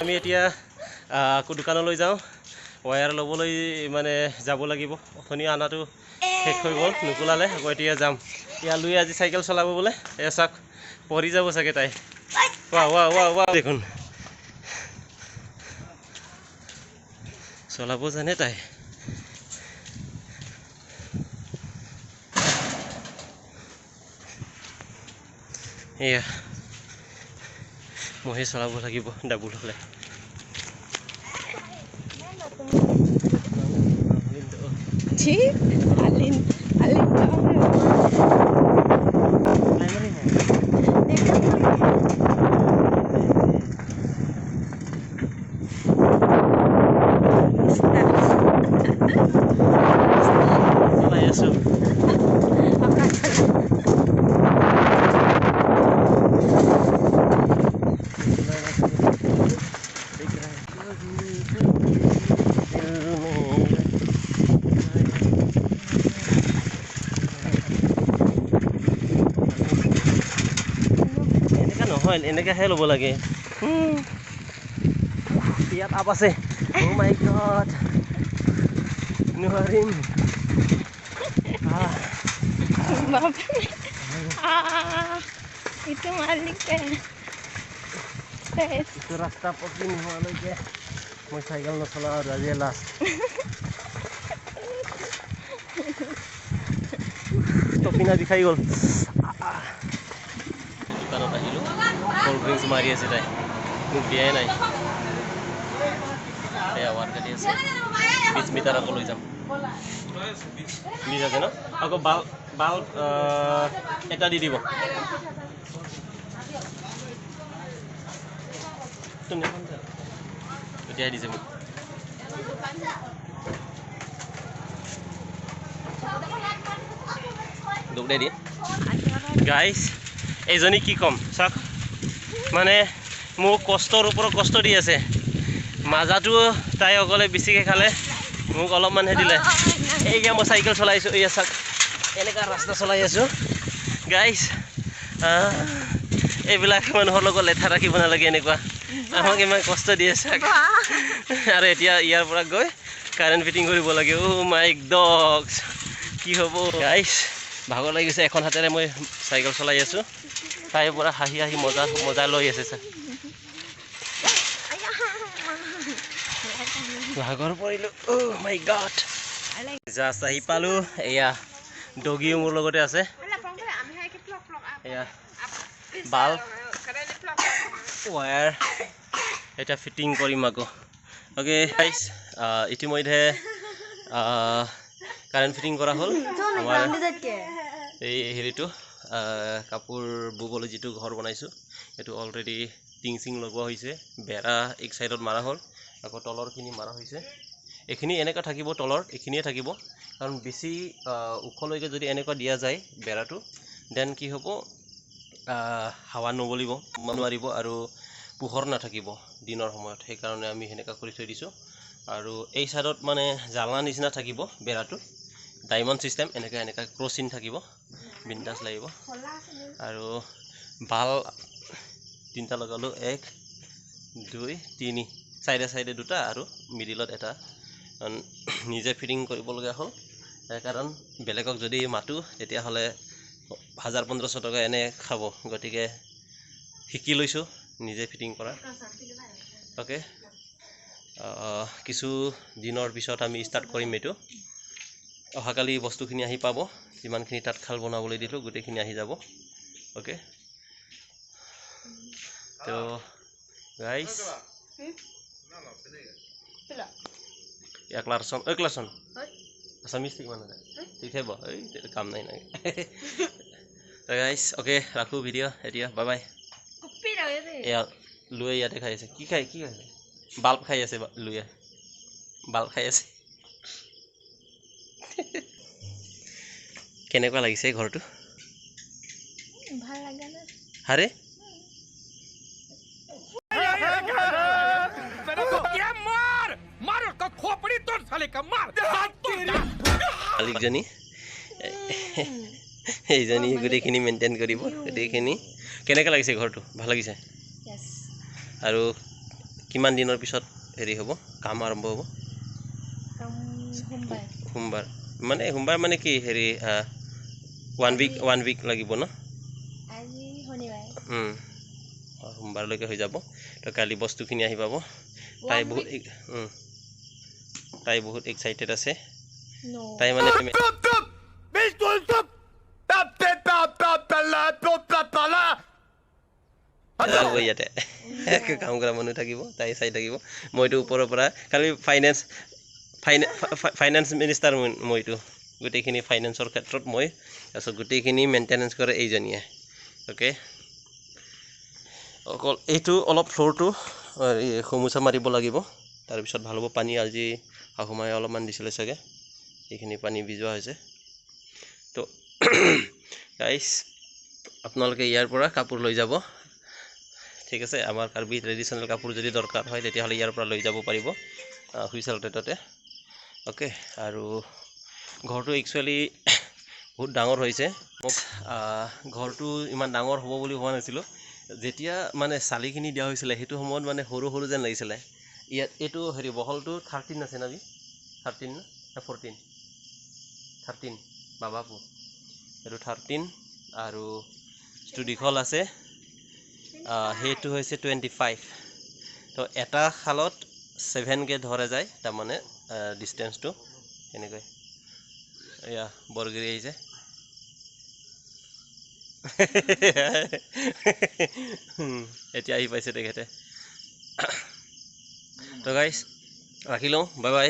আমি এতিয়া আকৌ দোকানলৈ যাওঁ, ৱায়াৰ ল'বলৈ মানে যাব লাগিব। অথনি অনাটো শেষ হৈ গ'ল, নুকুলালে, আকৌ এতিয়া যাম। ইয়াৰ লৈ আজি চাইকেল চলাব বোলে, এয়া চাওক পৰি যাব চাগে তাই। ৱা ৱা ৱা ৱা, দেখোন চলাব জানে তাই। এয়া মইহে চলাব লাগিব ডাবুল হ'লে। চলাই আছো। এনেকা নহয়, এনেকাহে ল'ব লাগে। ইয়াত আপ আছে। Oh my god, নোৱাৰিম। ইটো মালিকে এইটো ৰাস্তা পকী নোহোৱালৈকে মই চাইকেল নচলাওঁ আৰু আজিয়ে লাষ্ট। তপিনা বিষাই গ'ল। দোকানত আহিলোঁ, কল্ড ড্ৰিংকছ মাৰি আছে তাই, মোক দিয়াই নাই। এয়া ৱাৰ কাটি আছে, 20 মিটাৰ আকৌ লৈ যাম। 20 আছে ন? আকৌ বাল্ব বাল্ব এটা দি দিব। এতিয়াই দিছে মোক। দৌৰাই দিয়ে। গাইছ, এইজনী কি ক'ম চাওক, মানে মোক কষ্টৰ ওপৰত কষ্ট দি আছে। মাজাটো তাই অকলে বেছিকৈ খালে, মোক অলপমানহে দিলে। এইয়া মই চাইকেল চলাইছোঁ, এইয়া চাওক এনেকুৱা ৰাস্তা চলাই আছোঁ। গাইছ, এইবিলাক মানুহৰ লগত লেঠা ৰাখিব নালাগে, এনেকুৱা আমাক ইমান কষ্ট দি আছে। আৰু এতিয়া ইয়াৰ পৰা গৈ কাৰেণ্ট ফিটিং কৰিব লাগে। অ' মাই ডগছ, কি হ'ব গাইছ, ভাগৰ লাগিছে। এখন হাতেৰে মই চাইকেল চলাই আছোঁ, তাইৰ পৰা হাঁহি হাঁহি মজা মজা লৈ আছে। ছাৰ ভাগৰ পৰিলোঁ। অ' মাই গড, জাষ্ট আহি পালোঁ। এয়া ডগিও মোৰ লগতে আছে। এয়া বাল্ব ৱায়াৰ এতিয়া ফিটিং কৰিম আকৌ। অ'কে গাইছ, ইতিমধ্যে কাৰেণ্ট ফিটিং কৰা হ'ল। আমাৰ এই হেৰিটো কাপোৰ ববলৈ যিটো ঘৰ বনাইছোঁ, সেইটো অলৰেডি টিং চিং লগোৱা হৈছে, বেৰা এক চাইডত মাৰা হ'ল, আকৌ তলৰখিনি মাৰা হৈছে। এইখিনি এনেকুৱা থাকিব, তলৰ এইখিনিয়ে থাকিব, কাৰণ বেছি ওখলৈকে যদি এনেকুৱা দিয়া যায় বেৰাটো, then কি হ'ব, হাৱা নবলিব নোৱাৰিব আৰু পোহৰ নাথাকিব দিনৰ সময়ত। সেইকাৰণে আমি সেনেকুৱা কৰি থৈ দিছোঁ। আৰু এই চাইডত মানে জালনা নিচিনা থাকিব বেৰাটো, ডায়মণ্ড ছিষ্টেম, এনেকৈ এনেকৈ ক্ৰচিন থাকিব, বিন্দাছ লাগিব। আৰু বাল তিনিটা লগালোঁ, 1 2 3, চাইডে চাইডে দুটা আৰু মিডিলত এটা। নিজে ফিটিং কৰিবলগীয়া হ'ল, কাৰণ বেলেগক যদি মাতোঁ তেতিয়াহ'লে 1000-1500 টকা এনে খাব। গতিকে শিকি লৈছোঁ নিজে ফিটিং কৰা। অ'কে, কিছু দিনৰ পিছত আমি ষ্টাৰ্ট কৰিম এইটো। অহাকালি বস্তুখিনি আহি পাব, যিমানখিনি তাঁতশাল বনাবলৈ দিলোঁ গোটেইখিনি আহি যাব। অ'কে, তো গাইছ, এয়া ক্লাৰচন, ঐ ক্লাৰচন আছামিজ ঠিক মানে ঠিক থাকিব, এই কাম নাই নাই। তো গাইছ, অ'কে ৰাখোঁ ভিডিঅ' এতিয়া, বাই বাই। এয়া লুৱে ইয়াতে খাই আছে, কি খাই কি খাই, বাল্ব খাই আছে লুয়ে, বাল্ব খাই আছে। কেনেকুৱা লাগিছে ঘৰটো? ভাল লাগে না? হাৰে মালিকজনী এইজনী গোটেইখিনি মেইনটেইন কৰিব গোটেইখিনি। কেনেকুৱা লাগিছে ঘৰটো? ভাল লাগিছে? আৰু কিমান দিনৰ পিছত হেৰি হ'ব, কাম আৰম্ভ হ'ব? কাম সোমবাৰ। সোমবাৰ মানে, সোমবাৰ মানে কি হেৰি, ওৱান উইক, ওৱান উইক লাগিব ন? আজি শনিবাৰ। সোমবাৰলৈকে হৈ যাব। তো কালি বস্তুখিনি আহি পাব। তাই বহুত, তাই বহুত এক্সাইটেড আছে। তাই মানে ইয়াতে কাম কৰা মানুহ থাকিব, তাই চাই থাকিব। মইতো ওপৰৰ পৰা খালি ফাইনেন্স মিনিষ্টাৰ মইতো গোটেইখিনি ফাইনেন্সৰ ক্ষেত্ৰত মই, তাৰপিছত গোটেইখিনি মেইনটেনেঞ্চ কৰে এইজনীয়ে। অ'কে, অকল এইটো অলপ ফ্ল'ৰটো সমোচা মাৰিব লাগিব, তাৰপিছত ভাল হ'ব। পানী আজি শাহুমায়ে অলপমান দিছিলে চাগে, সেইখিনি পানী ভিজোৱা হৈছে। তো গাইছ, আপোনালোকে ইয়াৰ পৰা কাপোৰ লৈ যাব, ঠিক আছে? আমাৰ কাৰ্বি ট্ৰেডিশ্যনেল কাপোৰ যদি দৰকাৰ হয়, তেতিয়াহ'লে ইয়াৰ পৰা লৈ যাব পাৰিব হুইচেল ৰেটতে। অ'কে, আৰু ঘৰটো একচুৱেলি বহুত ডাঙৰ হৈছে। মোক ঘৰটো ইমান ডাঙৰ হ'ব বুলি ভবা নাছিলোঁ। যেতিয়া মানে চালিখিনি দিয়া হৈছিলে, সেইটো সময়ত মানে সৰু সৰু যেন লাগিছিলে। ইয়াত এইটো হেৰি বহলটো 13 আছে নাবি, 13 নে 14? 13 বাবাপু, এইটো 13। আৰু যিটো দীঘল আছে সেইটো হৈছে 25। তো এটা খালত 7কে ধৰা যায়, তাৰমানে ডিষ্টেঞ্চটো এনেকৈ। এয়া বৰগিৰি আহিছে। এতিয়া আহি পাইছে তেখেতে। তো গাইছ, ৰাখি লওঁ, বাই বাই।